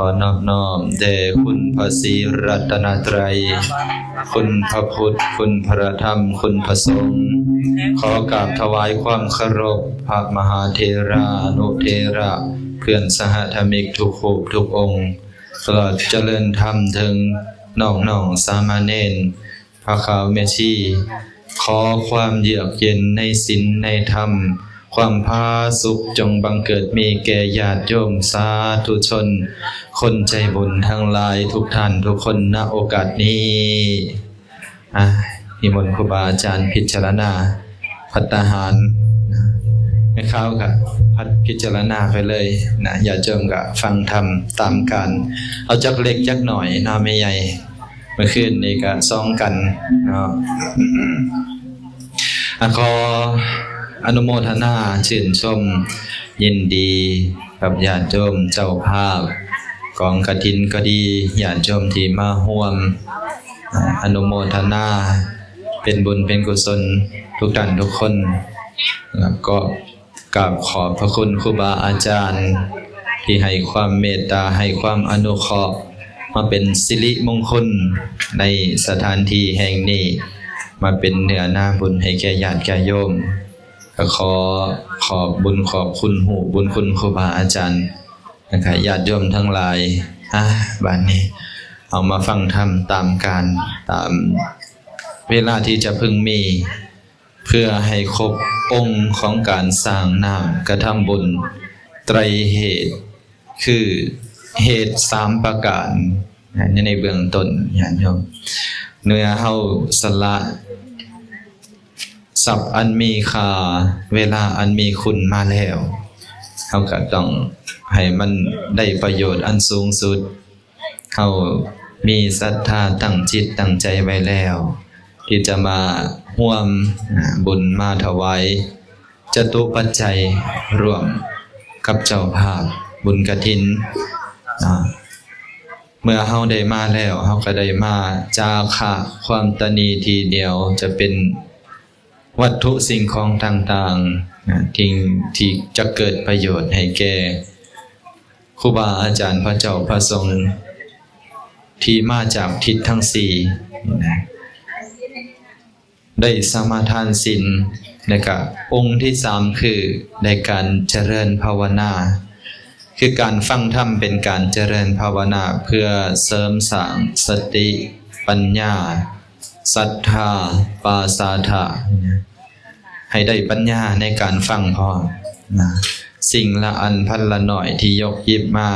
ຂໍນອບນ້ອມແດ່ຄຸນພະສີລັດຕະນະໄຕ, ຄຸນພະພຸດ, ຄຸນພະທຳ, ຄຸນພະສົງ. ຂໍກາບຖວາຍຄວາມເຄົາລົບພະມະຫາເຖລານຸເຖລະ, ເພື່ອນສະຫະທຳມິກທຸກຮູບທຸກອົງ, ຕະຫຼອດຈະເລີນທຳເຖິງນ້ອງໆສາມະເນນ, ພະຂາວແມ່ຊີ. ຂໍຄວາມເຢືອກເຢັນໃນສິນໃນທຳ, ຄວາມຜາສຸກຈົ່ງບັງເກີດມີແກ່ຍາດໂຍມສາທຸຊົນ ຄົນໃຈບຸນທັງຫຼາຍທຸກທ່ານທຸກຄົນ ນະໂອກາດນີ້. ອາ ນິມົນຄູບາອາຈານພິຈາລະນາພັດຕາຫານ. ແມ່ຄາວກະພັດພິຈາລະນາໄປເລີຍນະ, ຍາດໂຍມກະຟັງທຳຕາມການ ເອົາຈັກເລັກຈັກໜ້ອຍເນາະແມ່ໃຫຍ່. ເມື່ອຄືນນີ້ກະສອງກັນເນາະ. ອາ ຂໍອະນຸໂມທະນາຊື່ນຊົມຍິນດີກັບຍາດໂຍມເຈົ້າພາບກອງກະຖິນກໍດີ, ຍາດໂຍມທີ່ມາຮ່ວມ ອາ ອະນຸໂມທະນາເປັນບຸນເປັນກຸສົນທຸກທ່ານທຸກຄົນ. ແລ້ວກໍ ກາບຂອບພະຄຸນຄູບາອາຈານທີ່ໃຫ້ຄວາມເມດຕາ, ໃຫ້ຄວາມອະນຸເຄາະ ມາເປັນສິລິມົງຄຸນໃນສະຖານທີ່ແຫ່ງນີ້, ມາເປັນເນື້ອນາບຸນໃຫ້ແກ່ຍາດແກ່ໂຍມ. ກໍຂໍຂອບບຸນຂອບຄຸນ, ຮູ້ບຸນຄຸນຄູບາອາຈານ ແລ້ວກໍຍາດໂຍມທັງຫຼາຍ. ອາ ບາດນີ້ເອົາມາຟັງທຳຕາມການ, ຕາມເວລາທີ່ຈະເພິ່ງມີ ເພື່ອໃຫ້ຄົບອົງຂອງການສ້າງນາມກະທຳບຸນໄຕຣເຫດ, ຄືເຫດສາມປະການໃນເບື້ອງຕົ້ນ. ຍາດໂຍມ, ເມື່ອເຮົາສະຫຼະຊັບອັນມີຄ່າ, ເວລາອັນມີຄຸນມາແລ້ວ, ເຮົາກະຕ້ອງໃຫ້ມັນໄດ້ປະໂຫຍດອັນສູງສຸດ. ເຮົາມີສັດທາຕັ້ງຈິດຕັ້ງໃຈໄວ້ແລ້ວ ທີ່ຈະມາຮ່ວມ ອາ ບຸນ, ມາຖວາຍຈະຕຸປັດໄຈຮ່ວມກັບເຈົ້າພາບບຸນກະຖິນເນາະ. ເມື່ອເຮົາໄດ້ມາແລ້ວ, ເຮົາກໍໄດ້ມາຈາຄະຄວາມຕະໜີທີ່ດຽວ ຈະເປັນ ວັດຖຸສິ່ງຂອງຕ່າງໆ ນະ ທີ່ ທີ່ຈະເກີດປະໂຫຍດໃຫ້ແກ່ຄູບາອາຈານ ພະເຈົ້າ ພະສົງ ທີ່ມາຈາກທິດທັງສີ່ ນະ ໄດ້ສະມາທານສິນ. ແລ້ວກະອົງທີສາມ ຄືໄດ້ການຈະເລີນພາວະນາ ຄືການຟັງທຳເປັນການຈະເລີນພາວະນາ ເພື່ອເສີມສ້າງສະຕິ, ປັນຍາ, ສັດທາ, ປາສາທະ ໃຫ້ໄດ້ປັນຍາໃນການຟັງພ້ອມນະ. ສິ່ງລະອັນພັນລະໜ້ອຍທີ່ຍົກຢິບມາ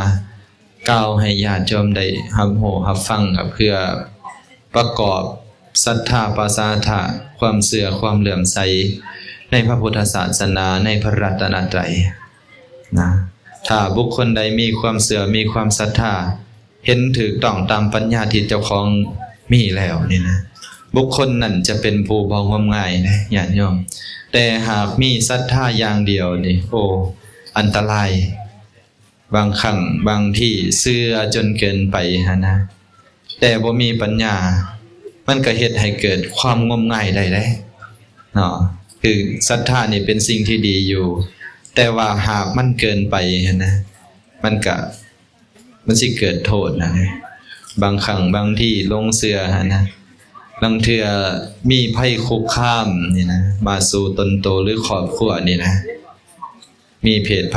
ກ່າວໃຫ້ຍາດໂຍມໄດ້ຮັບຮູ້ຮັບຟັງ ກໍເພື່ອປະກອບສັດທາ, ປາສາທະ, ຄວາມເຊື່ອ, ຄວາມເຫຼື້ອມໃສໃນພະພຸດທະສາສະໜາ, ໃນພະລັດຕະນະໄຕນະ. ຖ້າບຸກຄົນໃດມີຄວາມເຊື່ອ, ມີຄວາມສັດທາ, ເຫັນຖືກຕ້ອງຕາມປັນຍາທີ່ເຈົ້າຂອງມີແລ້ວນີ້ນະ, ບຸກຄົນນັ້ນຈະເປັນຜູ້ບໍ່ງມງາຍເດ້ຍາດໂຍມ. ແຕ່ຫາກມີສັດທາຢ່າງດຽວນີ້ ໂອ້ ອັນຕະລາຍ. ບາງຄັ້ງບາງທີເຊື່ອຈົນເກີນໄປຫັ້ນນະ, ແຕ່ບໍ່ມີປັນຍາ ມັນກໍເຮັດໃຫ້ເກີດຄວາມງົມງາຍໄດ້ເດ້ເນາະ. ຄືສັດທານີ້ເປັນສິ່ງທີ່ດີຢູ່, ແຕ່ວ່າຫາກມັນເກີນໄປຫັ້ນນະ, ມັນກະ ມັນຊິເກີດໂທດນະ. ບາງຄັ້ງບາງທີຫຼົງເຊື່ອຫັ້ນນະ, ລາງເທື່ອມີໄພຄຸກຄາມນີ້ນະ ມາສູ່ຕົນໂຕ ຫຼື ຄອບຄົວນີ້ນະ, ມີເພດໄພ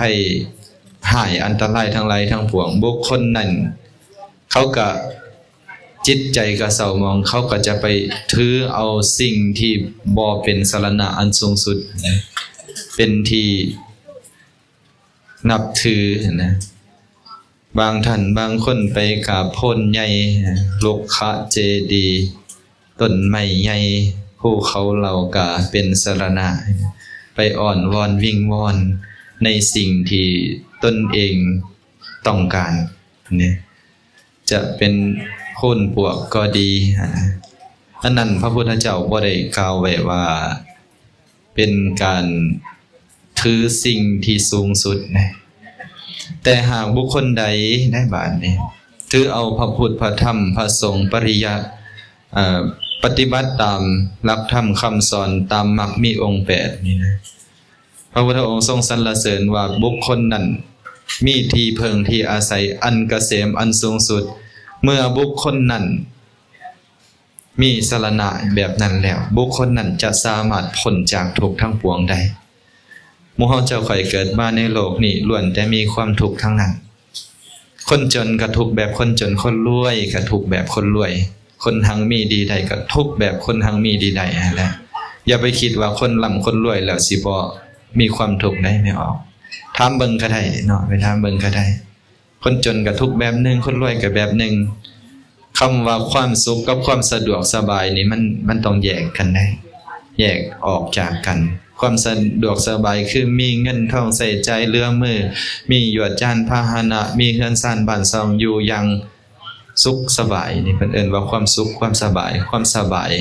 ຮ້າຍອັນຕະລາຍທັງຫຼາຍທັງປວງ, ບຸກຄົນນັ້ນເຂົາກະ ຈິດໃຈກະເສົ້າໝອງ, ເຂົາກໍຈະໄປຖືເອົາສິ່ງທີ່ບໍ່ເປັນສະລະນະອັນສູງສຸດເປັນທີ່ນັບຖືນະ. ບາງທ່ານບາງຄົນໄປກາບໂພນໃຫຍ່, ລຸກຂະເຈດີ, ຕົ້ນໄມ້ໃຫຍ່, ພູເຂົາເຫຼົ່າກະເປັນສະລະນະ, ໄປອ້ອນວອນວິງວອນໃນສິ່ງທີ່ຕົນເອງຕ້ອງການນີ້. ຈະເປັນໂພນປວກກໍດີ, ອັນນັ້ນພະພຸດທະເຈົ້າບໍ່ໄດ້ກ່າວໄວ້ວ່າເປັນການຖືສິ່ງທີ່ສູງສຸດນະ. ແຕ່ຫາກບຸກຄົນໃດໃນບາດນີ້ ຖືເອົາພະພຸດ ພະທຳ ພະສົງ ປະລິຍັດ ເອີ ປະຕິບັດຕາມຫຼັກທຳຄຳສອນຕາມມັກມີອົງແປດນີ້ນະ, ພະພຸດທະອົງຊົງສັນລະເສີນວ່າບຸກຄົນນັ້ນ ມີທີ່ເພິ່ງທີ່ອາໄສອັນກະເສມອັນສູງສຸດ. ເມື່ອບຸກຄົນນັ້ນມີສະລະນະແບບນັ້ນແລ້ວ, ບຸກຄົນນັ້ນຈະສາມາດພົ້ນຈາກທຸກທັງປວງໄດ້. ໝູ່ເຮົາເຈົ້າຂ້ອຍເກີດມາໃນໂລກນີ້ ລ້ວນແຕ່ມີຄວາມທຸກທັງນັ້ນ. ຄົນຈົນກໍທຸກແບບຄົນຈົນ, ຄົນລວຍກໍທຸກແບບຄົນລວຍ, ຄົນຮັ່ງມີດີໄດ້ກໍທຸກແບບຄົນຮັ່ງມີດີໄດ້ຫັ້ນແຫຼະ. ຢ່າໄປຄິດວ່າຄົນລ່ຳຄົນລວຍແລ້ວຊິບໍ່ມີຄວາມທຸກໄດ້ ແມ່ອອກ. ຖາມເບິ່ງກໍໄດ້ເນາະ, ໄປຖາມເບິ່ງກໍໄດ້. ຄົນຈົນກໍທຸກແບບໜຶ່ງ, ຄົນລວຍກໍແບບໜຶ່ງ. ຄຳວ່າຄວາມສຸກກັບຄວາມສະດວກສະບາຍນີ້ ມັນ, ມັນຕ້ອງແຍກກັນໄດ໋, ແຍກອອກຈາກກັນ. ຄວາມສະດວກສະບາຍຄືມີເງິນທອງໃຊ້ຈ່າຍເຫຼືອມື, ມີຍວດຍານພາຫະນະ, ມີເຮືອນຊານບ້ານຊ່ອງຢູ່ຢ່າງສຸກສະບາຍ, ນີ້ເພິ່ນເອີ້ນວ່າຄວາມສຸກ, ຄວາມສະບາຍ, ຄວາມສະບາຍ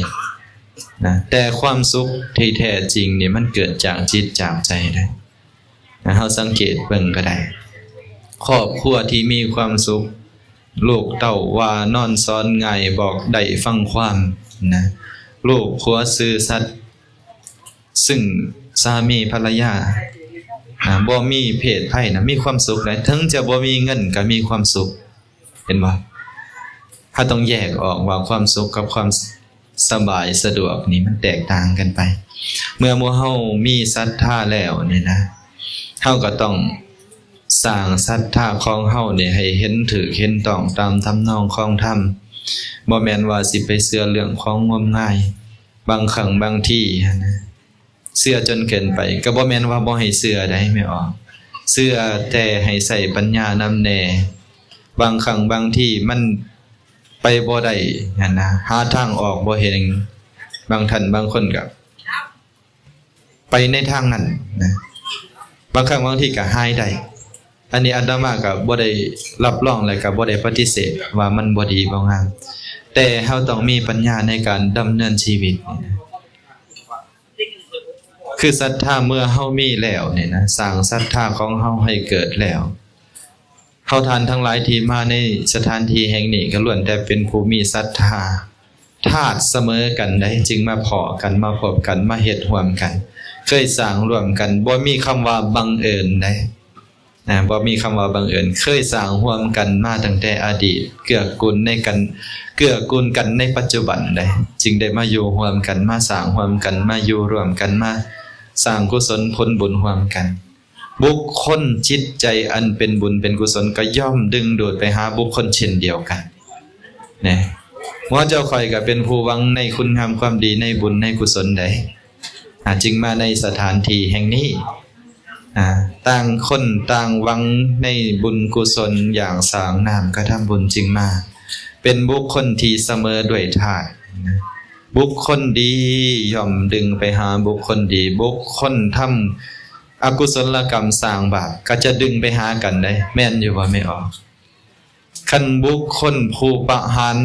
ນະ. ແຕ່ຄວາມສຸກທີ່ແທ້ຈິງນີ້ ມັນເກີດຈາກຈິດຈາກໃຈເດ້. ເຮົາສັງເກດເບິ່ງກໍໄດ້, ຄອບຄົວທີ່ມີຄວາມສຸກ, ລູກເຕົ້າວ່ານອນສອນງ່າຍ, ບອກໄດ້ຟັງຄວາມນະ, ລູກຜົວຊື່ສັດ, ຊຶ່ງສາມີພັນລະຍານະ, ບໍ່ມີເພດໄພນະ, ມີຄວາມສຸກໄດ໋. ເຖິງຈະບໍ່ມີເງິນກໍມີຄວາມສຸກ. ເຫັນບໍ່? ເຮົາຕ້ອງແຍກອອກວ່າຄວາມສຸກກັບຄວາມສະບາຍສະດວກນີ້ ມັນແຕກຕ່າງກັນໄປ. ເມື່ອໝູ່ເຮົາມີສັດທາແລ້ວນີ້ນະ, ເຮົາກໍຕ້ອງສ້າງສັດທາຂອງເຮົານີ້ໃຫ້ເຫັນຖືກເຫັນຕ້ອງຕາມທຳນອງຂອງທຳ. ບໍ່ແມ່ນວ່າຊິໄປເຊື່ອເລື່ອງຂອງງມງາຍ. ບາງຄັ້ງບາງທີຫັ້ນນະ, ເຊື່ອຈົນເກີນໄປ ກໍບໍ່ແມ່ນວ່າບໍ່ໃຫ້ເຊື່ອໃດ໋ ແມ່ອອກ, ເຊື່ອແຕ່ໃຫ້ໃຊ້ປັນຍານຳແດ່. ບາງຄັ້ງບາງທີມັນໄປບໍ່ໄດ້ຫັ້ນນະ, ຫາທາງອອກບໍ່ເຫັນ. ບາງທ່ານບາງຄົນກໍໄປໃນທາງນັ້ນນະ, ບາງຄັ້ງບາງທີກໍຮ້າຍໄດ້. ອັນນີ້ອາດຕະມາກໍບໍ່ໄດ້ຮັບຮອງ ແລະ ກໍບໍ່ໄດ້ປະຕິເສດວ່າມັນບໍ່ດີບໍ່ງາມ, ແຕ່ເຮົາຕ້ອງມີປັນຍາໃນການດຳເນີນຊີວິດນີ້ນະ. ຄືສັດທາເມື່ອເຮົາມີແລ້ວນີ້ນະ, ສ້າງສັດທາຂອງເຮົາໃຫ້ເກີດແລ້ວ. ເຮົາທ່ານທັງຫຼາຍທີ່ມາໃນສະຖານທີ່ແຫ່ງນີ້ ກໍລ້ວນແຕ່ເປັນຜູ້ມີສັດທາ, ທາດສະເໝີກັນໃດ໋, ຈຶ່ງມາພໍ້ກັນ, ມາພົບກັນ, ມາເຮັດຮ່ວມກັນ, ເຄີຍສ້າງຮ່ວມກັນ, ບໍ່ມີຄຳວ່າບັງເອີນໃດ໋. ນະ, ບໍ່ມີຄຳວ່າບັງເອີນ, ເຄີຍສ້າງຮ່ວມກັນມາຕັ້ງແຕ່ອະດີດ, ເກື້ອກູນໃນກັນ, ເກື້ອກູນກັນໃນປັດຈຸບັນໃດ໋, ຈຶ່ງໄດ້ມາຢູ່ຮ່ວມກັນ, ມາສ້າງຮ່ວມກັນ, ມາຢູ່ຮ່ວມກັນ, ມາສ້າງກຸສົນຜົນບຸນຮ່ວມກັນ. ບຸກຄົນຈິດໃຈອັນເປັນບຸນເປັນກຸສົນກໍຍ່ອມດຶງດູດໄປຫາບຸກຄົນເຊັ່ນດຽວກັນນະ. ໝູ່ເຈົ້າຂ້ອຍກໍເປັນຜູ້ຫວັງໃນຄຸນງາມຄວາມດີ, ໃນບຸນໃນກຸສົນໃດ໋. ອາ, ຈຶ່ງມາໃນສະຖານທີ່ແຫ່ງນີ້. ອາ, ຕ່າງຄົນຕ່າງຫວັງໃນບຸນກຸສົນ, ຢ່າງສາງນ້ຳກະທຳບຸນຈຶ່ງມາ. ເປັນບຸກຄົນທີ່ສະເໝີດ້ວຍທາດ. ບຸກຄົນດີຍ່ອມດຶງໄປຫາບຸກຄົນດີ, ບຸກຄົນທຳອະກຸສົນລະກຳສ້າງບາບ ກໍຈະດຶງໄປຫາກັນໄດ໋. ແມ່ນຢູ່ບໍ່ແມ່ອອກ? ຄັນບຸກຄົນຜູ້ປະຫານ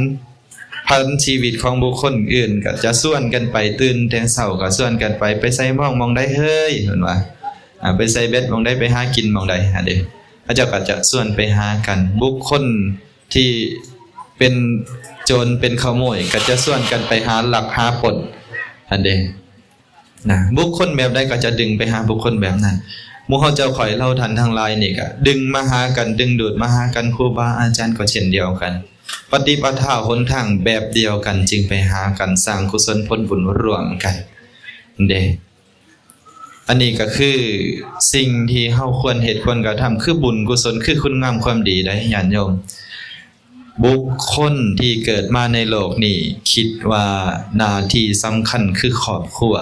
ພັນຊີວິດຂອງບຸກຄົນອື່ນ ກໍຈະຊວນກັນໄປ, ຕື່ນແຕ່ເຊົ້າກໍຊວນກັນໄປ, ໄປໃສ່ມອງໝ່ອງໃດເຮີ້ຍ ເພິ່ນວ່າ, ອາ, ໄປໃສ່ເບັດໝ່ອງໃດ, ໄປຫາກິນໝ່ອງໃດຫັ້ນເດ້. ເຂົາເຈົ້າກໍຈະຊວນໄປຫາກັນ. ບຸກຄົນທີ່ເປັນໂຈນເປັນຂະໂມຍ ກໍຈະຊວນກັນໄປຫາລັກຫາປຸ້ນຫັ້ນເດ້. ນະ, ບຸກຄົນແບບໃດກໍຈະດຶງໄປຫາບຸກຄົນແບບນັ້ນ. ໝູ່ເຮົາເຈົ້າຂ້ອຍເຫຼົ່າທ່ານທັງຫຼາຍນີ້ກໍດຶງມາຫາກັນ, ດຶງດູດມາຫາກັນ, ຄູບາອາຈານກໍເຊັ່ນດຽວກັນ. ປະຕິປະທາຫົນທາງແບບດຽວກັນຈຶ່ງໄປຫາກັນ, ສ້າງກຸສົນຜົນບຸນຮ່ວມກັນເດ້. ອັນນີ້ກໍຄືສິ່ງທີ່ເຮົາຄວນເຮັດຄວນກະທຳ, ຄືບຸນກຸສົນ, ຄືຄຸນງາມຄວາມດີໄດ໋ ຍາດໂຍມ. ບຸກຄົນທີ່ເກີດມາໃນໂລກນີ້ ຄິດວ່າໜ້າທີ່ສຳຄັນຄືຄອບຄົວ,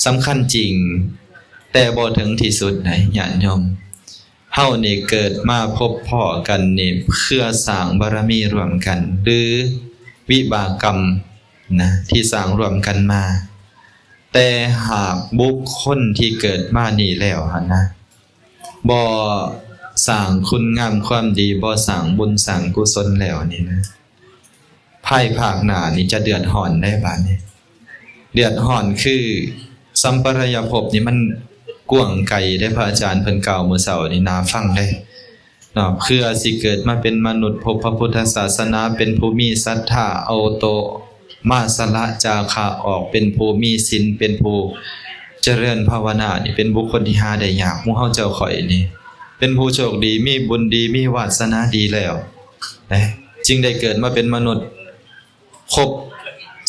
ສຳຄັນຈິງ ແຕ່ບໍ່ເຖິງທີ່ສຸດໃດ໋ ຍາດໂຍມ. ເຮົານີ້ເກີດມາພົບພໍ້ກັນນີ້ ເພື່ອສ້າງບາລະມີຮ່ວມກັນ ຫຼື ວິບາກກຳນະ ທີ່ສ້າງຮ່ວມກັນມາ. ແຕ່ຫາກບຸກຄົນທີ່ເກີດມານີ້ແລ້ວຫັ້ນນະ ບໍ່ສ້າງຄຸນງາມຄວາມດີ, ບໍ່ສ້າງບຸນສ້າງກຸສົນແລ້ວນີ້ນະ, ພາຍພາກໜ້ານີ້ຈະເດືອດຮ້ອນໄດ໋ບາດນີ້. ເດືອດຮ້ອນຄືສຳປະລາຍະພົບນີ້ມັນກວ້າງໄກເດ້, ພະອາຈານເພິ່ນກ່າວມື້ເຊົ້ານີ້ໜ້າຟັງເດ້ເນາະ. ເພື່ອຊິເກີດມາເປັນມະນຸດ, ພົບພະພຸດທະສາສະໜາ, ເປັນຜູ້ມີສັດທາ, ເອົາໂຕ ມາສະຫຼະຈາຄະອອກເປັນຜູ້ມີສິນ, ເປັນຜູ້ຈະເລີນພາວະນານີ້ ເປັນບຸກຄົນທີ່ຫາໄດ້ຍາກ. ໝູ່ເຮົາເຈົ້າຂ້ອຍນີ້ ປັນຜູ້ໂຊກດີ ມີບຸນດີ ມີວາດສະໜາດີແລ້ວນະ ຈຶ່ງໄດ້ເກີດມາເປັນມະນຸດຄົບ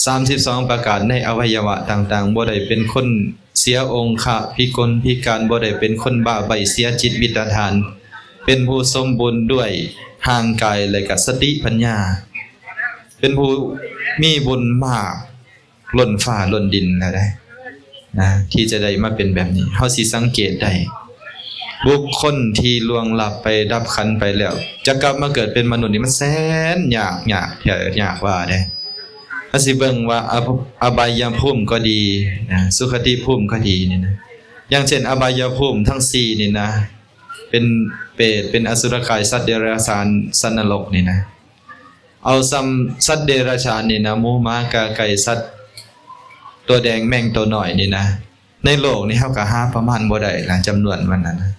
ສາມສິບສອງປະການໃນອະໄວຍະວະຕ່າງໆ, ບໍ່ໄດ້ເປັນຄົນເສຍອົງຄະພິກົນພິການ, ບໍ່ໄດ້ເປັນຄົນບ້າໃບ້ເສຍຈິດວິດຕະຖານ, ເປັນຜູ້ສົມບູນດ້ວຍຮ່າງກາຍ ແລະ ກະສະຕິປັນຍາ, ເປັນຜູ້ມີບຸນມາກ ລົ້ນຟ້າລົ້ນດິນແລ້ວເດ້ນະ ທີ່ຈະໄດ້ມາເປັນແບບນີ້. ເຮົາຊິສັງເກດໄດ້ ບຸກຄົນທີ່ລ່ວງລັບໄປ ດັບຂັນໄປແລ້ວ ຈະກັບມາເກີດເປັນມະນຸດນີ້ ມັນແສນຍາກ ຍາກແທ້ ຍາກວ່າເດ້. ເຮົາຊິເບິ່ງວ່າ ອະ ອະບາຍຍະພູມກໍດີນະ ສຸຄະຕິພູມກໍດີນີ້ນະ, ຢ່າງເຊັ່ນ ອະບາຍຍະພູມທັງສີ່ນີ້ນະ ເປັນເປດ ເປັນອະສຸລະກາຍ ສັດເດຍລະສານ ສັດນະລົກນີ້ນະ, ເອົາສ່ຳສັດເດຍລະສານນີ້ນະ ໝູໝາກາໄກ່ ສັດຕົວແດງແມງຕົວນ້ອຍນີ້ນະ ໃນໂລກນີ້ເຮົາກໍຫາປະມານບໍ່ໄດ້ລະ ຈຳນວນມັນນັ້ນນະ.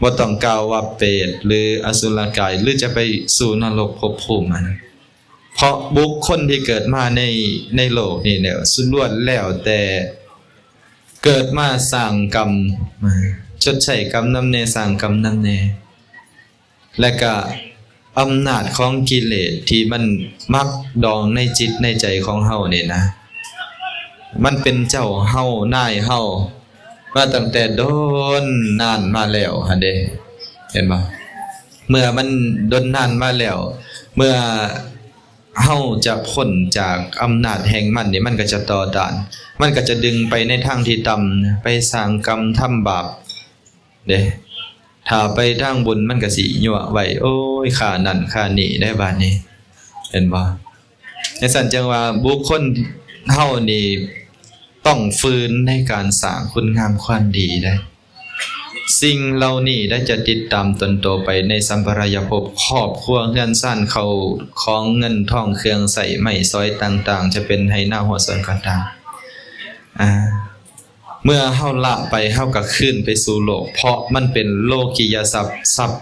ບໍ່ຕ້ອງກ່າວວ່າເປດ ຫຼື ອະສຸລະກາຍ ຫຼື ຈະໄປສູ່ນະລົກພົບພູມຫັ້ນນະ, ເພາະບຸກຄົນທີ່ເກີດມາໃນ ໃນໂລກນີ້ແລ້ວ ສ່ວນລ້ວນແລ້ວແຕ່ເກີດມາສ້າງກຳ ຊົດໃຊ້ກຳນຳແດ່ ສ້າງກຳນຳແດ່. ແລະກະອຳນາດຂອງກິເລດທີ່ມັນໝັກດອງໃນຈິດໃນໃຈຂອງເຮົານີ້ນະ ມັນເປັນເຈົ້າເຮົານາຍເຮົາມາຕັ້ງແຕ່ດົນນານມາແລ້ວຫັ້ນເດ ເຫັນບໍ່? ເມື່ອມັນດົນນານມາແລ້ວ ເມື່ອເຮົາຈະພົ້ນຈາກອຳນາດແຫ່ງມັນນີ້ ມັນກໍຈະຕໍ່ຕ້ານ ມັນກໍຈະດຶງໄປໃນທາງທີ່ຕ່ຳ ໄປສ້າງກຳທຳບາບ ເດ້ ຖ້າໄປທາງບຸນມັນກະຊິຍົວະໄວ້ ໂອ້ຍ ຂ້ານັ້ນຂ້ານີ້ໄດ້ບາດນີ້ ເຫັນບໍ່? ຈັ່ງຊັ້ນຈຶ່ງວ່າບຸກຄົນເຮົານີ້ຕ້ອງຝືນໃນການສ້າງຄຸນງາມຄວາມດີເດ້. ສິ່ງເຫຼົ່ານີ້ໄດ້ຈະຕິດຕາມຕົນໂຕໄປໃນສັມປະລາຍະພົບ, ຄອບຄົວເຮືອນຊານເຂົ້າຂອງເງິນທອງເຄື່ອງໃຊ້ໄມ້ສອຍຕ່າງໆ ຈະເປັນໄຮ່ນາຫົວສວນກໍຕາມ ອາ ເມື່ອເຮົາລະໄປ ເຮົາກໍຄືນໄປສູ່ໂລກ ເພາະມັນເປັນໂລກິຍະຊັບ ຊັບ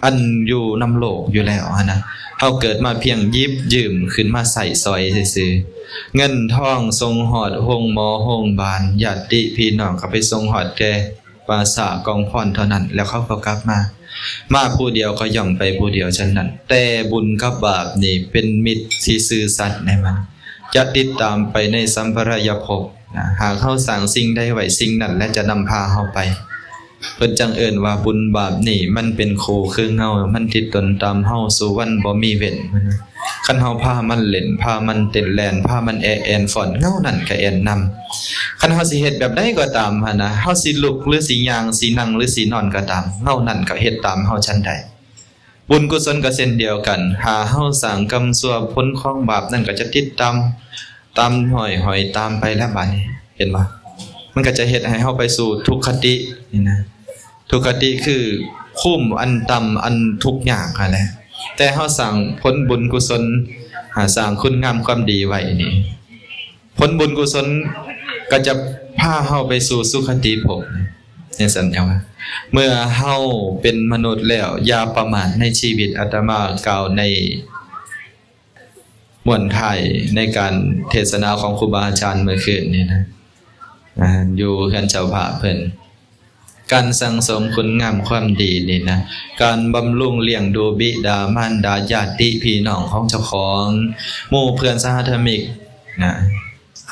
ອັນຢູ່ນຳໂລກຢູ່ແລ້ວຫັ້ນນະ. ເຮົາເກີດມາພຽງຢິບຢືມຂຶ້ນມາໃຊ້ສອຍຊື່ໆ. ເງິນທອງສົ່ງຮອດໂຮງໝໍໂຮງບານ, ຍາດຕິພີ່ນ້ອງກໍໄປສົ່ງຮອດແຕ່ປ່າຊ້າກອງພອນເທົ່ານັ້ນ ແລ້ວເຂົາກໍກັບມາ. ມາຜູ້ດຽວກໍຍ່ອມໄປຜູ້ດຽວ ສະນັ້ນ ແຕ່ບຸນກັບບາບນີ້ເປັນມິດທີ່ຊື່ສັດໃນມັນ ຈະຕິດຕາມໄປໃນສັມປະລາຍະພົບນະ. ຫາກເຮົາສ້າງສິ່ງໃດໄວ້ ສິ່ງນັ້ນແຫຼະຈະນຳພາເຮົາໄປ. ເພິ່ນຈັ່ງເອີ້ນວ່າບຸນບາບນີ້ມັນເປັນຄູ່ຄືເງົາ ມັນຕິດຕົນຕາມເຮົາສູ່ວັນບໍ່ມີເວັ້ນ. ຄັນເຮົາພາມັນເຫຼັ້ນ ພາມັນເຕັ້ນແລ່ນ ພາມັນແອະແອ່ນຟ້ອນ ເງົານັ້ນກໍແອ່ນນຳ. ຄັນເຮົາຊິເຮັດແບບໃດກໍຕາມຫັ້ນນະ ເຮົາຊິລຸກ ຫຼື ຊິຍ່າງ ຊິນັ່ງ ຫຼື ຊິນອນກໍຕາມ ເງົານັ້ນກໍເຮັດຕາມເຮົາຊັ້ນໃດ. ບຸນກຸສົນກໍເຊັ່ນດຽວກັນ ຖ້າເຮົາສ້າງກຳຊົ່ວ ຜົນຂອງບາບນັ້ນກໍຈະຕິດຕາມ ຕາມຫ້ອຍໆຕາມໄປແລ້ວບາດນີ້ ເຫັນບໍ່? ມັນກໍຈະເຮັດໃຫ້ເຮົາໄປສູ່ທຸກຄະຕິນີ້ນະ. ທຸກຄະຕິຄືພູມອັນຕ່ຳ ອັນທຸກຍາກຫັ້ນແຫຼະ. ແຕ່ເຮົາສ້າງຜົນບຸນກຸສົນ ຫາສ້າງຄຸນງາມຄວາມດີໄວ້ນີ້ ຜົນບຸນກຸສົນກໍຈະພາເຮົາໄປສູ່ສຸຄະຕິພົບ. ຈັ່ງຊັ້ນຈັ່ງວ່າ ເມື່ອເຮົາເປັນມະນຸດແລ້ວ ຢ່າປະໝາດໃນຊີວິດ. ອາດຕະມາກ່າວໃນ ມ້ວນທ້າຍໃນການເທດສະໜາຂອງຄູບາອາຈານເມື່ອຄືນນີ້ນະ ອາ ຢູ່ເຮືອນເຈົ້າພາບເພິ່ນ ການສັ່ງສົມຄຸນງາມຄວາມດີນີ້ນະ ການບຳລຸງລ້ຽງດູບິດາມານດາ ຍາດຕິພີ່ນ້ອງຂອງເຈົ້າຂອງ ໝູ່ເພື່ອນສະຫະທຳມິກນະ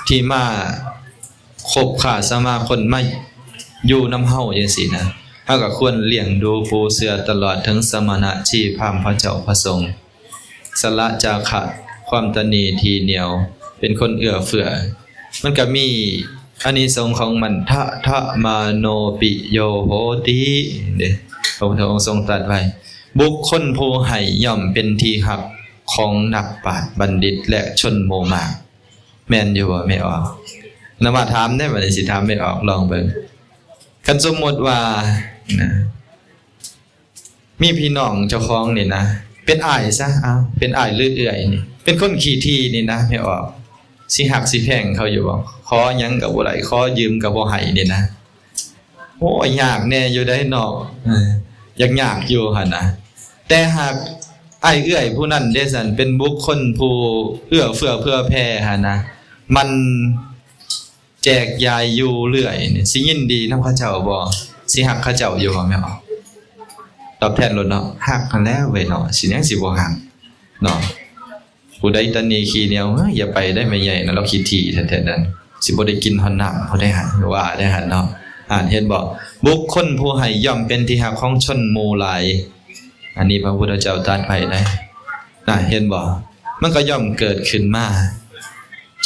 ທີ່ມາຄົບຄ້າສະມາຄົນ ມາຢູ່ນຳເຮົາຈັ່ງຊີ້ນະ ເຮົາກໍຄວນລ້ຽງດູປູເຊື່ອ ຕະຫຼອດເຖິງສະມະນະ ຊີພາມ ພະເຈົ້າ ພະສົງ. ສະຫຼະຈາຄະ ຄວາມຕະໜີທີ່ໜຽວ ເປັນຄົນເອື້ອເຟື້ອ ມັນກະມີອານິສົງຂອງມັນ ທະທະມາໂນປິໂຍໂຫຕິ ເດ້ ພະພຸດທະອົງຊົງຕັດໄວ້ ບຸກຄົນຜູ້ໃຫ້ຍ່ອມເປັນທີ່ຮັກຂອງນັກປາດບັນດິດ ແລະ ຊົນໝູ່ມາກ. ແມ່ນຢູ່ບໍ່ແມ່ອອກ? ນຳມາຖາມແດ່ ບັດນີ້ຊິຖາມແມ່ອອກ ລອງເບິ່ງ. ຄັນສົມມຸດວ່ານະ ມີພີ່ນ້ອງເຈົ້າຂອງນີ້ນະ ເປັນອ້າຍຊະ ເອົາ ເປັນອ້າຍຫຼືເອື້ອຍນີ້ ເປັນຄົນຂີ້ຖີ່ນີ້ນະ ແມ່ອອກ ຊິຮັກຊິແພງເຂົາຢູ່ບໍ່? ຂໍຫຍັງກໍບໍ່ໄດ້ ຂໍຢືມກໍບໍ່ໃຫ້ນີ້ນະ. ໂອ້ຍ ຍາກແດ່ຢູ່ໃດ໋ເນາະ ເອີ ຢາກຍາກຢູ່ຫັ້ນນະ. ແຕ່ຫາກອ້າຍເອື້ອຍຜູ້ນັ້ນເດຊັ້ນ ເປັນບຸກຄົນຜູ້ເອື້ອເຟື້ອເຜື່ອແຜ່ຫັ້ນນະ ມັນ ແຈກຢາຍຢູ່ເລື້ອຍນີ້ ຊິຍິນດີນຳເຂົາເຈົ້າບໍ່? ຊິຮັກເຂົາເຈົ້າຢູ່ບໍ່ແມ່ນບໍ່? ຕອບແທນໂລດເນາະ ຮັກຫັ້ນແຫຼະເວີຍເນາະ ຊິຫຍັງຊິບໍ່ຮັກເນາະ. ຜູ້ໃດຕະໜີຂີ້ໜຽວ ເອີ ຢ່າໄປໄດ້ແມ່ໃຫຍ່ນະ ລາວຂີ້ຖີ່ແທ້ໆນັ້ນ ຊິບໍ່ໄດ້ກິນຮອດນ້ຳຜູ້ໃດຫັ້ນ ວ່າໄດ້ຫັ້ນເນາະ. ອ່ານເຫັນບໍ່? ບຸກຄົນຜູ້ໃຫ້ຍ່ອມເປັນທີ່ຮັກຂອງຊົນໝູ່ຫຼາຍ. ອັນນີ້ພະພຸດທະເຈົ້າຕັດໄວ້ໄດ໋ນະ ເຫັນບໍ່? ມັນກໍຍ່ອມເກີດຂຶ້ນມາ.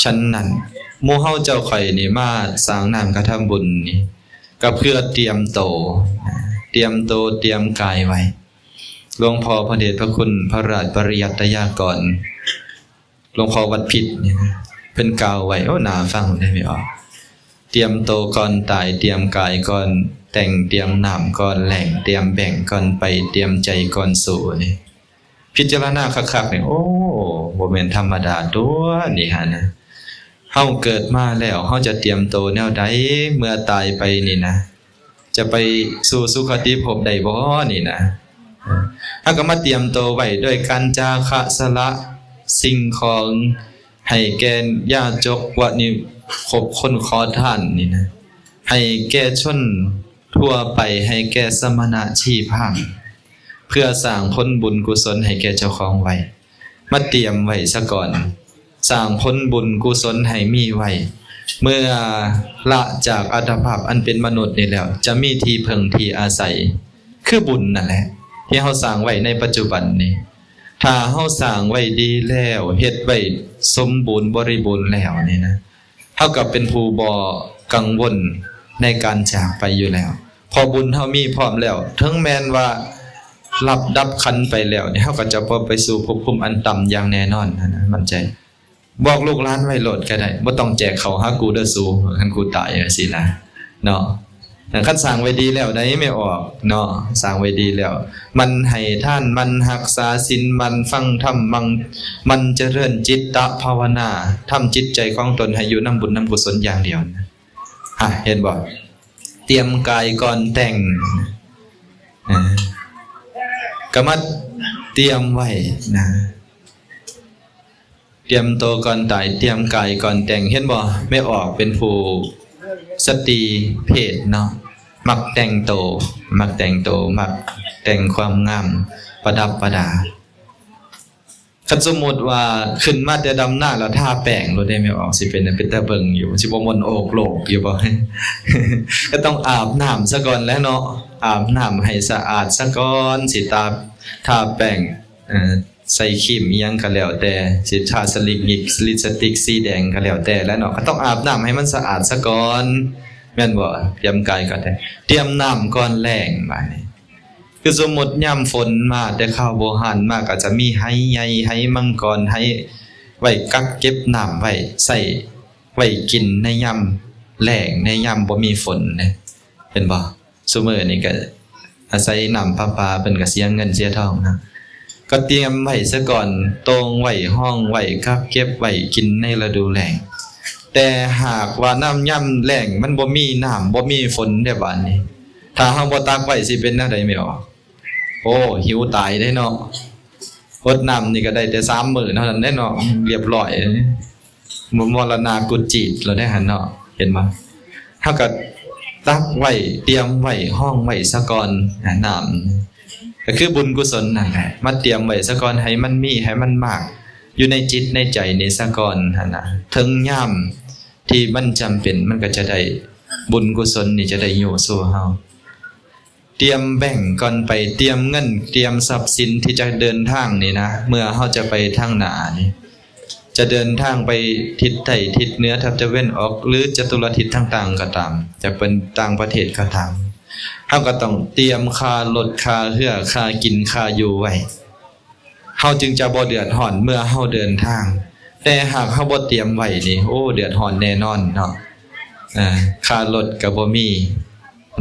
ສະນັ້ນ ໝູ່ເຮົາເຈົ້າຂ້ອຍນີ້ມາສ້າງນ້ຳກະທຳບຸນນີ້ ກໍເພື່ອຕຽມໂຕ ຕຽມໂຕຕຽມກາຍໄວ້. ຫຼວງພໍ່ພະເດດພະຄຸນພະລາດປະລິຍັດຕະຍາກອນ ຫຼວງພໍ່ວັດພິດນີ້ນະ ເພິ່ນກ່າວໄວ້ ໂອ້ ໜ້າຟັງເດ້ແມ່ອອກ. ຕຽມໂຕກ່ອນຕາຍ ຕຽມກາຍກ່ອນແຕ່ງ ຕຽມນ້ຳກ່ອນແລ້ງ ຕຽມແບັ້ງກ່ອນໄປ ຕຽມໃຈກ່ອນສູ້ນີ້ ພິຈາລະນາຄັກໆນີ້ ໂອ້ ບໍ່ແມ່ນທຳມະດາຕົວະນີ້ຫັ້ນນະ. ເຮົາເກີດມາແລ້ວ ເຮົາຈະຕຽມໂຕແນວໃດ ເມື່ອຕາຍໄປນີ້ນະ ຈະໄປສູ່ສຸຄະຕິພົບໄດ້ບໍ່ນີ້ນະ? ເຮົາກໍມາຕຽມໂຕໄວ້ດ້ວຍການຈາຄະສະຫຼະສິ່ງຂອງໃຫ້ແກ່ຍາຈົກ ວະນິຄົບ ຄົນຂໍທານນີ້ນະ ໃຫ້ແກ່ຊົນທົ່ວໄປ ໃຫ້ແກ່ສະມະນະຊີພາມ ເພື່ອສ້າງຜົນບຸນກຸສົນໃຫ້ແກ່ເຈົ້າຂອງໄວ້. ມາຕຽມໄວ້ສາກ່ອນ ສ້າງຜົນບຸນກຸສົນໃຫ້ມີໄວ້. ເມື່ອລະຈາກອັດຕະພາບອັນເປັນມະນຸດນີ້ແລ້ວ ຈະມີທີ່ເພິ່ງທີ່ອາໄສ ຄືບຸນນັ້ນແຫຼະ ທີ່ເຮົາສ້າງໄວ້ໃນປັດຈຸບັນນີ້. ຖ້າເຮົາສ້າງໄວ້ດີແລ້ວ ເຮັດໄວ້ສົມບູນບໍລິບູນແລ້ວນີ້ນະ ເຮົາກໍເປັນຜູ້ບໍ່ກັງວົນໃນການຈາກໄປຢູ່ແລ້ວ ເພາະບຸນເຮົາມີພ້ອມແລ້ວ. ເຖິງແມ່ນວ່າລັບດັບຂັນໄປແລ້ວນີ້ ເຮົາກໍຈະບໍ່ໄປສູ່ພົບພູມອັນຕ່ຳຢ່າງແນ່ນອນນະ ໝັ້ນໃຈ. ບອກລູກຫຼານໄວ້ໂລດກໍໄດ້ ບໍ່ຕ້ອງແຈກເຂົ້າຫາກູເດີສູ ຄັນກູຕາຍຈັ່ງຊີ້ນະເນາະ. ຄັນສ້າງໄວ້ດີແລ້ວໄດ໋ແມ່ອອກເນາະ ສ້າງໄວ້ດີແລ້ວ ໝັ່ນໃຫ້ທານ ໝັ່ນຮັກສາສິນ ໝັ່ນຟັງທຳ ໝັ່ນ ໝັ່ນຈະເລີນຈິດຕະພາວະນາ ທຳຈິດໃຈຂອງຕົນໃຫ້ຢູ່ນຳບຸນນຳກຸສົນຢ່າງດຽວນະ. ອ່ະ ເຫັນບໍ່? ຕຽມກາຍກ່ອນແຕ່ງ ອ່າ ກໍມາຕຽມໄວ້ນະ. ຕຽມໂຕກ່ອນຕາຍ ຕຽມກາຍກ່ອນແຕ່ງ. ເຫັນບໍ່? ແມ່ອອກເປັນຜູ້ສະຕີເພດເນາະ ມັກແຕ່ງໂຕ ມັກແຕ່ງໂຕ ມັກແຕ່ງຄວາມງາມ ປະດັບປະດາ. ຄັນສົມມຸດວ່າຂຶ້ນມາແຕ່ດຳນາແລ້ວທາແປ້ງໂລດເດ້ ແມ່ອອກ ຊິເປັນ ເປັນຕາເບິ່ງຢູ່ ຊິບໍ່ມ່ວນໂອກໂລກຢູ່ບໍ່? ກໍຕ້ອງອາບນ້ຳສາກ່ອນແຫຼະເນາະ ອາບນ້ຳໃຫ້ສະອາດສາກ່ອນ ຊິຕາ ທາແປ້ງ ເອີ ໃສ່ຄຣີມອີ່ຫຍັງກໍແລ້ວແຕ່ ຊິທາສະລິກນິກ ລິບສະຕິກສີແດງກໍແລ້ວແຕ່ແຫຼະເນາະ ກໍຕ້ອງອາບນ້ຳໃຫ້ມັນສະອາດສາກ່ອນ ແມ່ນບໍ່? ຕຽມກາຍກ່ອນແຕ່ງ ຕຽມນ້ຳກ່ອນແລ້ງ. ບາດນີ້ ຄືສົມມຸດຍາມຝົນມາ ແຕ່ຄາວບູຮານມາ ກໍຈະມີໄຫໃຫຍ່ ໄຫມັງກອນ ໄຫໄວ້ກັກເກັບນ້ຳໄວ້ ໃຊ້ໄວ້ກິນໃນຍາມແລ້ງ ໃນຍາມບໍ່ມີຝົນເດ້ ເຫັນບໍ່? ຊຸມື້ນີ້ກໍອາໄສນ້ຳປະປາ ເພິ່ນກໍເສຍເງິນເສຍທອງເນາະ ກໍຕຽມໄວ້ສາກ່ອນ ໂຕ່ງໄວ້ ຮອງໄວ້ ກັກເກັບໄວ້ກິນໃນລະດູແລ້ງ. ແຕ່ຫາກວ່ານ້ຳຍາມແລ້ງມັນບໍ່ມີນ້ຳ ບໍ່ມີຝົນເດ້ ບາດນີ້ ຖ້າເຮົາບໍ່ຕັກໄວ້ ຊິເປັນແນວໃດແມ່ອອກ? ໂອ້ ຫິວຕາຍເດ້ເນາະ ອົດນ້ຳນີ້ກໍໄດ້ແຕ່ສາມມື້ເທົ່ານັ້ນເດ້ເນາະ ລຽບຮ້ອຍ ມ- ມໍລະນາກຸດຈີດແລ້ວເດ້ຫັ້ນເນາະ ເຫັນບໍ່? ເຮົາກໍຕັກໄວ້ ຕຽມໄວ້ ຮອງໄວ້ສາກ່ອນ ອາ ນ້ຳ ກໍຄືບຸນກຸສົນນັ້ນແຫຼະ ມາຕຽມໄວ້ສາກ່ອນ ໃຫ້ມັນມີ ໃຫ້ມັນມາກຢູ່ໃນຈິດໃນໃຈນີ້ສາກ່ອນຫັ້ນນະ ເຖິງຍາມທີ່ມັນຈຳເປັນ ມັນກໍຈະໄດ້ ບຸນກຸສົນນີ້ຈະໄດ້ຍູ້ສູ່ເຮົາ. ຕຽມແບັ້ງກ່ອນໄປ ຕຽມເງິນ ຕຽມຊັບສິນທີ່ຈະເດີນທາງນີ້ນະ ເມື່ອເຮົາຈະໄປທາງໜ້ານີ້ ຈະເດີນທາງໄປທິດໃຕ້ ທິດເໜືອ ທິດຕາເວັນອອກ ຫຼື ຈະຕຸລະທິດຕ່າງໆກໍຕາມ ຈະເປັນຕ່າງປະເທດກໍຕາມ ເຮົາກໍຕ້ອງຕຽມຄ່າລົດ ຄ່າເຮືອ ຄ່າກິນ ຄ່າຢູ່ໄວ້ ເຮົາຈຶ່ງຈະບໍ່ເດືອດຮ້ອນເມື່ອເຮົາເດີນທາງ. ແຕ່ຫາກເຮົາບໍ່ຕຽມໄວ້ນີ້ ໂອ້ ເດືອດຮ້ອນແນ່ນອນເນາະ. ເອີ ຄ່າລົດກໍບໍ່ມີ,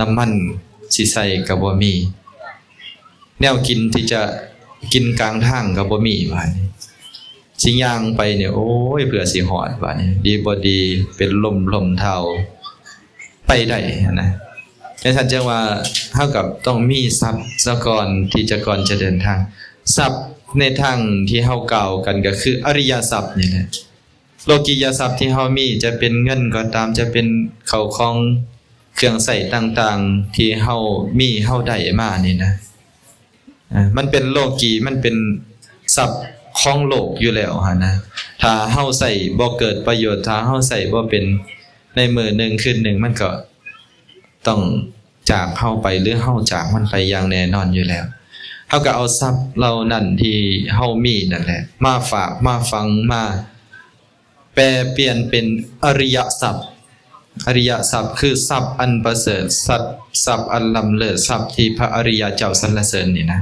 ນ້ຳມັນຊິໃສ່ກໍບໍ່ມີ, ແນວກິນທີ່ຈະກິນກາງທາງກໍບໍ່ມີ. ບາດນີ້ຊິຍ່າງໄປນີ້ ໂອ້ຍ ເພື່ອຊິຮອດ ບາດນີ້ດີບໍ່ດີເປັນລົມລົ້ມເທົ້າ ໄປໄດ້ຫັ້ນນະ. ຈັ່ງຊັ້ນຈັ່ງວ່າເຮົາກໍຕ້ອງມີຊັບຊະກ່ອນ ທີ່ຈະ ກ່ອນຈະເດີນທາງ. ຊັບໃນທາງທີ່ເຮົາກ່າວກັນກໍຄືອະລິຍະຊັບນີ້ແຫຼະ. ໂລກິຍະຊັບທີ່ເຮົາມີ ຈະເປັນເງິນກໍຕາມ ຈະເປັນເຂົ້າຂອງເຄື່ອງໃຊ້ຕ່າງໆ ທີ່ເຮົາມີເຮົາໄດ້ມານີ້ນະ. ອ່າ ມັນເປັນໂລກີ ມັນເປັນຊັບຂອງໂລກຢູ່ແລ້ວຫັ້ນນະ. ຖ້າເຮົາໃຊ້ບໍ່ເກີດປະໂຫຍດ ຖ້າເຮົາໃຊ້ບໍ່ເປັນ ໃນມື້ໜຶ່ງຄືນໜຶ່ງ ມັນກໍຕ້ອງຈາກເຮົາໄປ ຫຼື ເຮົາຈາກມັນໄປຢ່າງແນ່ນອນຢູ່ແລ້ວ. ເຮົາກໍເອົາຊັບເຫຼົ່ານັ້ນທີ່ເຮົາມີນັ້ນແຫຼະ ມາຝາກ ມາຝັງ ມາແປປ່ຽນເປັນອະລິຍະຊັບ. ອະລິຍະຊັບຄືຊັບອັນປະເສີດ, ຊັບ, ຊັບອັນລ້ຳເລີດ, ຊັບທີ່ພະອະລິຍະເຈົ້າສັນລະເສີນນີ້ນະ.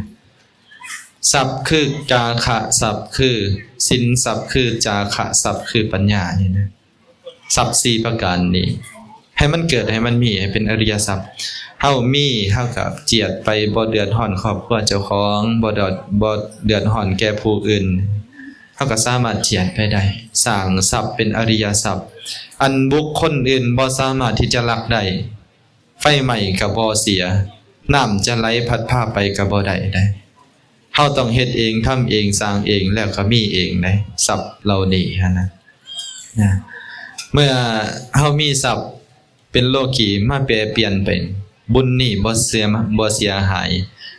ຊັບຄືຈາຄະຊັບຄືສິນ, ຊັບຄືຈາຄະຊັບຄືປັນຍານີ້ນະ. ຊັບສີ່ປະການນີ້ ໃຫ້ມັນເກີດ ໃຫ້ມັນມີ ໃຫ້ເປັນອະລິຍະຊັບ. ເຮົາມີ ເຮົາກໍຈຽດໄປ ບໍ່ເດືອດຮ້ອນຄອບຄົວເຈົ້າຂອງ ບໍ່ເດືອດ ບໍ່ເດືອດຮ້ອນແກ່ຜູ້ອື່ນ ເຮົາກໍສາມາດຈຽດໄປໄດ້ ສ້າງຊັບເປັນອະລິຍະຊັບ ອັນບຸກຄົນອື່ນບໍ່ສາມາດທີ່ຈະລັກໄດ້. ໄຟໄໝ້ກໍບໍ່ເສຍ ນ້ຳຈະໄຫຼພັດພາໄປກໍບໍ່ໄດ້ເດ້. ເຮົາຕ້ອງເຮັດເອງ ທຳເອງ ສ້າງເອງ ແລ້ວກໍມີເອງເດ້ ຊັບເຫຼົ່ານີ້ຫັ້ນນະ ນະ. ເມື່ອເຮົາມີຊັບເປັນໂລກີມາແປປ່ຽນໄປ ບຸນນີ້ບໍ່ເສຍ ບໍ່ເສຍຫາຍ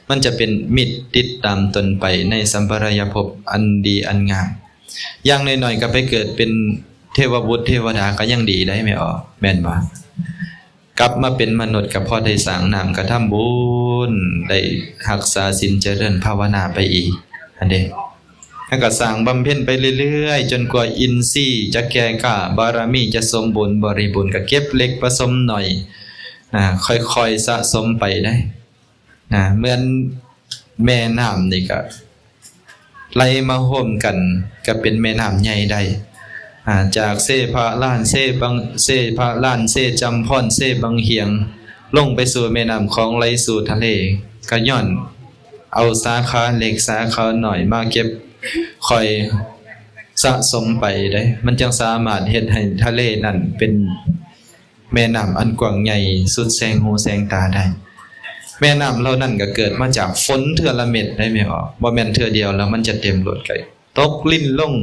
ມັນຈະເປັນມິດຕິດຕາມຕົນໄປໃນສຳປະລາຍະພົບອັນດີອັນງາມ. ຢ່າງໜ້ອຍໆກໍໄປເກີດເປັນເທວະບຸດເທວະດາກໍຍັງດີໄດ໋ ແມ່ນບໍ່? ແມ່ນບໍ່? ກັບມາເປັນມະນຸດກໍພໍໄດ້ສ້າງນ້ຳກະທຳບຸນ ໄດ້ຮັກສາສິນ ຈະເລີນພາວະນາໄປອີກ ຫັ້ນເດ້. ແລ້ວກໍສ້າງບຳເພັນໄປເລື້ອຍໆ ຈົນກວ່າອິນຊີຈະແກ່ກ້າ ບາລະມີຈະສົມບູນບໍລິບູນ ກໍເກັບເລັກປະສົມໜ້ອຍ ນະ ຄ່ອຍໆສະສົມໄປເດ້ ນະ. ເໝືອນແມ່ນ້ຳນີ້ກໍໄຫຼມາໂຮມກັນ ກໍເປັນແມ່ນ້ຳໃຫຍ່ໄດ້ ອາ ຈາກເຊພະລານ ເຊບັງ ເຊພະລານ ເຊຈຳພອນ ເຊບັງຫຽງ ລົງໄປສູ່ແມ່ນ້ຳຂອງ ໄຫຼສູ່ທະເລ ກໍຍ້ອນເອົາສາຂາເລັກສາຂານ້ອຍມາເກັບຄ່ອຍສະສົມໄປເດ້ ມັນຈຶ່ງສາມາດເຮັດໃຫ້ທະເລນັ້ນເປັນ ແມ່ນ້ຳອັນກວ້າງໃຫຍ່ສຸດແສງຫູແສງຕາໄດ້. ແມ່ນ້ຳເຫຼົ່ານັ້ນກໍເກີດມາຈາກຝົນເທື່ອລະເມັດໄດ້ ແມ່ນບໍ່? ບໍ່ແມ່ນເທື່ອດຽວແລ້ວມັນຈະເຕັມໂລດ ກໍຕົກລິນລົງ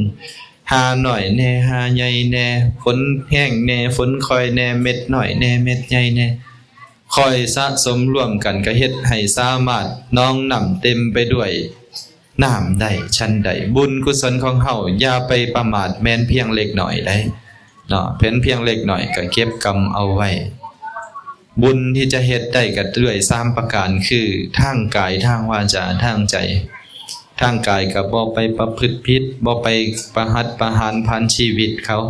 ຫາໜ້ອຍແດ່ ຫາໃຫຍ່ແດ່ ຝົນແຮງແດ່ ຝົນຄ່ອຍແດ່ ເມັດນ້ອຍແດ່ ເມັດໃຫຍ່ແດ່ ຄ່ອຍສະສົມລວມກັນ ກໍເຮັດໃຫ້ສາມາດໜອງນ້ຳເຕັມໄປດ້ວຍ ນ້ຳໄດ້ ຊັ້ນໃດ ບຸນກຸສົນຂອງເຮົາຢ່າໄປປະໝາດ ແມ່ນພຽງເລັກນ້ອຍໄດ໋ເນາະ ເປັນພຽງເລັກນ້ອຍກໍເກັບກຳເອົາໄວ້. ບຸນທີ່ຈະເຮັດໄດ້ກໍດ້ວຍສາມປະການ ຄືທາງກາຍ ທາງວາຈາ ທາງໃຈ. ທາງກາຍກໍບໍ່ໄປປະພຶດຜິດ ບໍ່ໄປປະຫັດປະຫານຜ່ານຊີວິດເຂົາ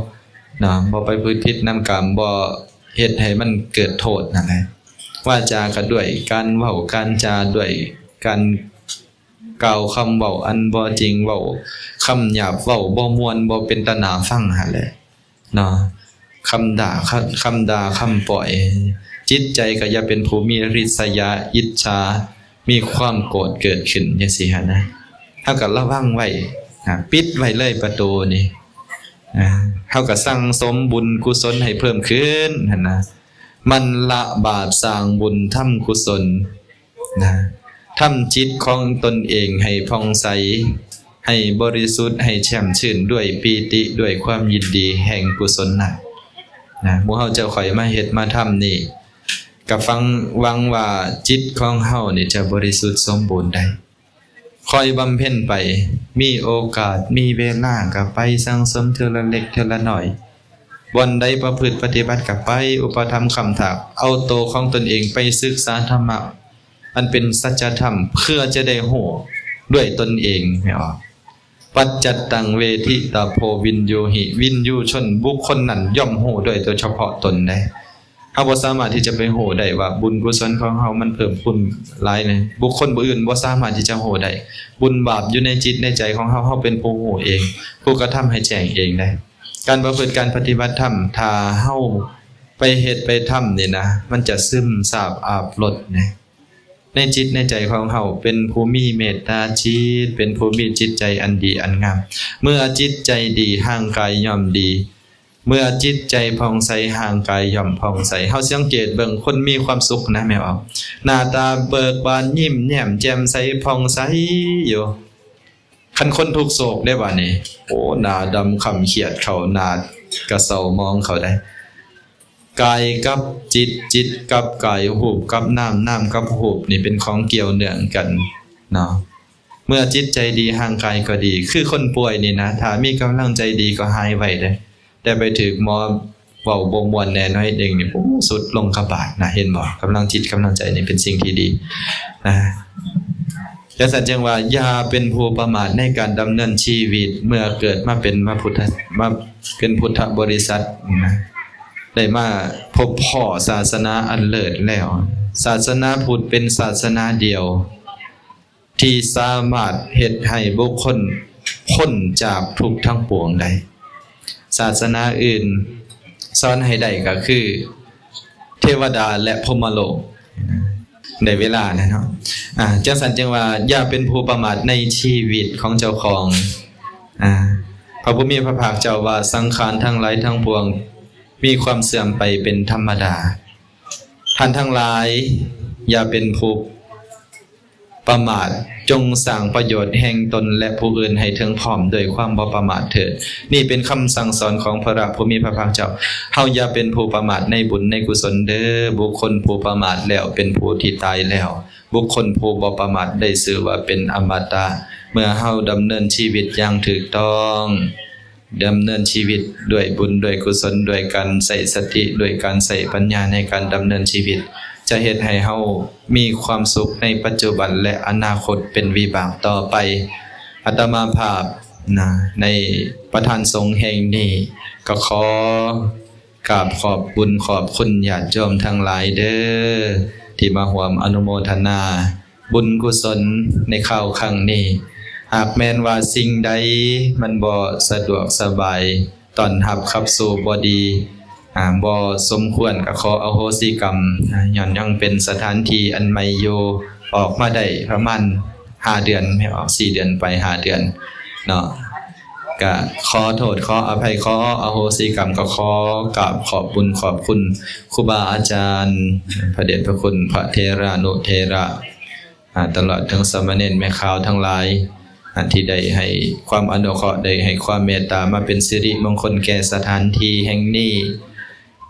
ເນາະ ບໍ່ໄປປະພຶດຜິດນຳກາມ ບໍ່ເຮັດໃຫ້ມັນເກີດໂທດນັ້ນແຫຼະ. ວາຈາກໍດ້ວຍການເວົ້າການຈາ ດ້ວຍການ ກ່າວຄຳເວົ້າອັນບໍ່ຈິງ ເວົ້າຄຳຫຍາບ ເວົ້າບໍ່ມ່ວນ ບໍ່ເປັນຕາໜ້າຟັງຫັ້ນແຫຼະເນາະ ຄຳດ່າ ຄຳ ຄຳດ່າ ຄຳປ້ອຍ. ຈິດໃຈກໍຢ່າເປັນຜູ້ມີລິດສະຍາ ອິດສາ ມີຄວາມໂກດເກີດຂຶ້ນຈັ່ງຊີ້ຫັ້ນນະ. ເຮົາກໍລະວັງໄວ້ ນະ ປິດໄວ້ເລີຍປະຕູນີ້ ນະ ເຮົາກໍສັ່ງສົມບຸນກຸສົນໃຫ້ເພີ່ມຂຶ້ນຫັ້ນນະ. ໝັ່ນລະບາບສ້າງບຸນທຳກຸສົນ ນະ ທຳຈິດຂອງຕົນເອງໃຫ້ຜ່ອງໃສ ໃຫ້ບໍລິສຸດ ໃຫ້ແຊ່ມຊື່ນດ້ວຍປີຕິ ດ້ວຍຄວາມຍິນດີແຫ່ງກຸສົນນັ້ນນະ. ໝູ່ເຮົາເຈົ້າຂ້ອຍມາເຮັດມາທຳນີ້ ກໍຝັງ ຫວັງວ່າຈິດຂອງເຮົານີ້ຈະບໍລິສຸດສົມບູນໄດ້. ຄ່ອຍບຳເພັນໄປ ມີໂອກາດ ມີເວລາກໍໄປສັ່ງສົມເທື່ອລະເລັກເທື່ອລະນ້ອຍ. ບ່ອນໃດປະພຶດປະຕິບັດກໍໄປອຸປະຖຳຄ້ຳທາກ ເອົາໂຕຂອງຕົນເອງໄປສຶກສາທຳມະ ອັນເປັນສັດຈະທຳ ເພື່ອຈະໄດ້ຮູ້ດ້ວຍຕົນເອງ ແມ່ນບໍ່? ປັດຈັດຕັງເວທິຕາໂພວິນຍູຫິ ວິນຍູຊົນບຸກຄົນນັ້ນຍ່ອມຮູ້ໂດຍໂດຍສະເພາະຕົນເດ້. ເຮົາບໍ່ສາມາດທີ່ຈະໄປຮູ້ໄດ້ວ່າບຸນກຸສົນຂອງເຮົາມັນເພີ່ມພູນຫຼາຍໃດ໋ ບຸກຄົນຜູ້ອື່ນບໍ່ສາມາດທີ່ຈະຮູ້ໄດ້. ບຸນບາບຢູ່ໃນຈິດໃນໃຈຂອງເຮົາ ເຮົາເປັນຜູ້ຮູ້ເອງ ຜູ້ກະທຳໃຫ້ແຈ້ງເອງໄດ໋. ການປະພຶດການປະຕິບັດທຳ ຖ້າເຮົາໄປເຮັດໄປທຳນີ້ນະ ມັນຈະຊຶມຊາບອາບລົດໃນ ໃນຈິດໃນໃຈຂອງເຮົາ ເປັນຜູ້ມີເມດຕາຈິດ ເປັນຜູ້ມີຈິດໃຈອັນດີອັນງາມ. ເມື່ອຈິດໃຈດີ ຮ່າງກາຍຍ່ອມດີ. ເມື່ອຈິດໃຈຜ່ອງໃສ ຮ່າງກາຍຍ່ອມຜ່ອງໃສ. ເຮົາສັງເກດເບິ່ງຄົນມີຄວາມສຸກນະ ແມ່ນບໍ່? ໜ້າຕາເບີກບານ ຍິ້ມແຍ້ມແຈ່ມໃສ ຜ່ອງໃສຢູ່. ຄັນຄົນທຸກໂສກເດ້ບາດນີ້ ໂອ້ ໜ້າດຳຄ້ຳຄຽດເຂົ້າ ໜ້າກະເສົ້າໝອງເຂົ້າໄດ໋. ກາຍກັບຈິດ ຈິດກັບກາຍ ຮູບກັບນາມ ນາມກັບຮູບ ນີ້ເປັນຂອງກ່ຽວເນື່ອງກັນ. ເນາະ. ເມື່ອຈິດໃຈດີ ຮ່າງກາຍກໍດີ. ຄືຄົນປ່ວຍນີ້ນະ ຖ້າມີກຳລັງໃຈດີກໍຫາຍໄວເດ້, ແຕ່ໄປຖືກໝໍເວົ້າບໍ່ມ່ວນແດ່ໜ້ອຍໜຶ່ງນີ້ ໂອ້ ສຸດລົງກະບາດນະ. ເຫັນບໍ່? ກຳລັງຈິດກຳລັງໃຈນີ້ເປັນສິ່ງທີ່ດີນະ. ຈັ່ງຊັ້ນຈຶ່ງວ່າ ຢ່າເປັນຜູ້ປະໝາດໃນການດຳເນີນຊີວິດ. ເມື່ອເກີດມາເປັນມາພຸດທະ ມາເປັນພຸດທະບໍລິສັດນະ, ໄດ້ມາພົບພໍ້ສາສະໜາອັນເລີດແລ້ວ. ສາສະໜາພຸດເປັນສາສະໜາດຽວ ທີ່ສາມາດເຮັດໃຫ້ບຸກຄົນພົ້ນຈາກທຸກທັງປວງໄດ້. ສາສະໜາອື່ນສອນໃຫ້ໄດ້ກໍຄືເທວະດາ ແລະ ພົມມະໂລກ. ໄດ້ເວລາແລ້ວເນາະ. ອາ ຈັ່ງຊັ້ນຈຶ່ງວ່າ ຢ່າເປັນຜູ້ປະໝາດໃນຊີວິດຂອງເຈົ້າຂອງ. ອາ ພະຜູ້ມີພະພາກເຈົ້າວ່າ ສັງຂານທັງຫຼາຍທັງປວງມີຄວາມເສື່ອມໄປເປັນທຳມະດາ. ທ່ານທັງຫຼາຍ ຢ່າເປັນຜູ້ ປະໝາດ, ຈົ່ງສ້າງປະໂຫຍດແຫ່ງຕົນ ແລະ ຜູ້ອື່ນໃຫ້ເຖິງພ້ອມດ້ວຍຄວາມບໍ່ປະໝາດເຖີດ. ນີ້ເປັນຄຳສັ່ງສອນຂອງພະຜູ້ມີພະພາກເຈົ້າ. ເຮົາຢ່າເປັນຜູ້ປະໝາດໃນບຸນໃນກຸສົນເດີ. ບຸກຄົນຜູ້ປະໝາດແລ້ວເປັນຜູ້ທີ່ຕາຍແລ້ວ. ບຸກຄົນຜູ້ບໍ່ປະໝາດໄດ້ຊື່ວ່າເປັນອະມະຕະ. ເມື່ອເຮົາດຳເນີນຊີວິດຢ່າງຖືກຕ້ອງ, ດຳເນີນຊີວິດດ້ວຍບຸນດ້ວຍກຸສົນ, ດ້ວຍການໃຊ້ສະຕິ, ດ້ວຍການໃຊ້ປັນຍາໃນການດຳເນີນຊີວິດ, ຈະເຮັດໃຫ້ເຮົາມີຄວາມສຸກໃນປັດຈຸບັນ ແລະ ອະນາຄົດເປັນວິບາກຕໍ່ໄປ. ອາດຕະມາພາບນະ ໃນປະທານສົງແຫ່ງນີ້ ກໍຂໍກາບຂອບບຸນຂອບຄຸນຍາດໂຍມທັງຫຼາຍເດີ ທີ່ມາຮ່ວມອະນຸໂມທະນາ ບຸນກຸສົນໃນຄາວຄັ້ງນີ້. ຫາກແມ່ນວ່າສິ່ງໃດມັນບໍ່ສະດວກສະບາຍ, ຕ້ອນຮັບຂັບສູ້ບໍ່ດີ, ອາ, ບໍ່ສົມຄວນ, ກໍຂໍອະໂຫສິກຳ, ອາ, ຍ້ອນຍັງເປັນສະຖານທີ່ອັນໃໝ່ຢູ່, ອອກມາໄດ້ປະມານຫ້າເດືອນ, ໃຫ້ອອກສີ່ເດືອນໄປຫ້າເດືອນເນາະ. ກະຂໍໂທດ ຂໍອະໄພ ຂໍອະໂຫສິກຳ, ກໍຂໍກາບຂອບບຸນຂອບຄຸນຄູບາອາຈານ ພະເດດພະຄຸນພະເຖລານຸເຖລະ ອາ ຕະຫຼອດເຖິງສາມະເນນແມ່ຂາວທັງຫຼາຍ ອາ ທີ່ໄດ້ໃຫ້ຄວາມອະນຸເຄາະ ໄດ້ໃຫ້ຄວາມເມດຕາ ມາເປັນສິລິມົງຄົນແກ່ສະຖານທີ່ແຫ່ງນີ້.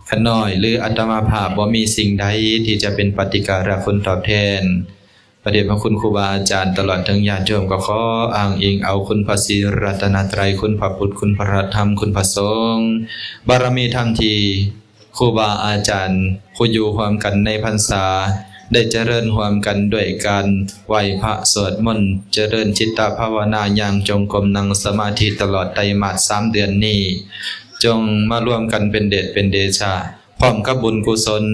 ຂ້ານ້ອຍ ຫຼື ອາດຕະມາພາບ ບໍ່ມີສິ່ງໃດທີ່ຈະເປັນປະຕິກາລະຄຸນຕອບແທນ ພະເດດພະຄຸນຄູບາອາຈານ ຕະຫຼອດເຖິງຍາດໂຍມ ກໍຂໍອ້າງອີງເອົາຄຸນພະສີລັດຕະນະໄຕ, ຄຸນພະພຸດ, ຄຸນພະທຳ, ຄຸນພະສົງ, ບາລະມີທຳທີ່ຄູບາອາຈານຜູ້ຢູ່ຮ່ວມກັນໃນພັນສາ ໄດ້ຈະເລີນຮ່ວມກັນດ້ວຍການໄຫວ້ພະ, ສວດມົນ, ຈະເລີນຈິດຕະພາວະນາ, ຍ່າງຈົງກົມ, ນັ່ງສະມາທິ ຕະຫຼອດໄຕມາດສາມເດືອນນີ້ ຈົ່ງມາລວມກັນເປັນເດດເປັນເດຊາ ພ້ອມກັບບຸນກຸສົນ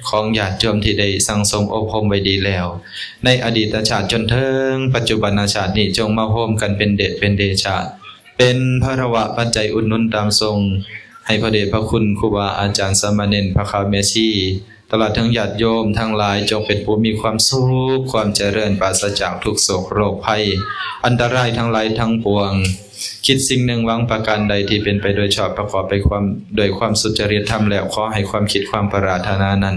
ຂອງຍາດໂຍມທີ່ໄດ້ສັ່ງສົມອົບຮົມໄວ້ດີແລ້ວ ໃນອະດີດຕະຊາດຈົນເຖິງປັດຈຸບັນນະຊາດນີ້ ຈົ່ງມາໂຮມກັນເປັນເດດເປັນເດຊາ ເປັນພາລະວະປັດໄຈອຸດໜູນຕາມສົ່ງ ໃຫ້ພະເດດພະຄຸນຄູບາອາຈານສາມະເນນ ພະຄາວແມ່ຊີ ຕະຫຼອດເຖິງຍາດໂຍມທັງຫຼາຍ ຈົ່ງເປັນຜູ້ມີຄວາມສຸກ ຄວາມຈະເລີນ ປາສະຈາກທຸກໂສກໂລກໄພ ອັນຕະລາຍທັງຫຼາຍທັງປວງ. ຄິດສິ່ງໜຶ່ງຫວັງປະການໃດທີ່ເປັນໄປໂດຍຊອບ ປະກອບໄປຄວາມ ດ້ວຍຄວາມສຸຈະລິດທຳແລ້ວ ຂໍໃຫ້ຄວາມຄິດຄວາມປາດຖະໜານັ້ນ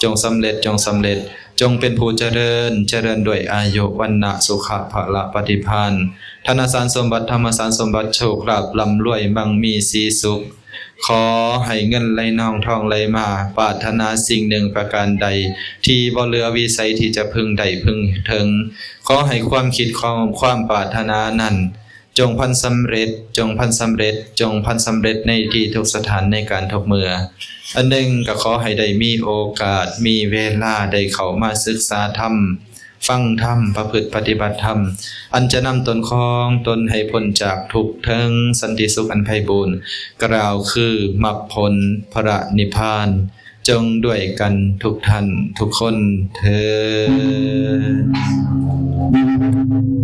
ຈົ່ງສຳເລັດ ຈົ່ງສຳເລັດ ຈົ່ງເປັນຜູ້ຈະເລີນ ຈະເລີນດ້ວຍອາຍຸ ວັນນະ ສຸຂະ ພະລະ ປະຕິພານ ທະນະສານສົມບັດ ທຳມະສານສົມບັດ ໂຊກລາບ ລ່ຳລວຍ ມັ່ງມີສີສຸກ ຂໍໃຫ້ເງິນໄຫຼນອງທອງໄຫຼມາ ປາດຖະໜາສິ່ງໜຶ່ງປະການໃດ ທີ່ບໍ່ເຫຼືອວິໄສທີ່ຈະເພິ່ງໄດ້ເພິ່ງເຖິງ ຂໍໃຫ້ຄວາມຄິດ ຄວາມ ຄວາມປາດຖະໜານັ້ນ ຈົ່ງພັນສຳເລັດ ຈົ່ງພັນສຳເລັດ ຈົ່ງພັນສຳເລັດໃນທີ່ທຸກສະຖານໃນການທຸກເມື່ອ. ອັນໜຶ່ງກໍຂໍໃຫ້ໄດ້ມີໂອກາດ ມີເວລາໄດ້ເຂົ້າມາສຶກສາທຳ ຟັງທຳ ປະພຶດປະຕິບັດທຳ ອັນຈະນຳຕົນຂອງຕົນໃຫ້ພົ້ນຈາກທຸກ ເຖິງສັນຕິສຸກອັນໄພບູນ ກ່າວຄືມັກຜົນພະນິບພານ ຈົ່ງດ້ວຍກັນທຸກທ່ານທຸກຄົນເທີ້ນ.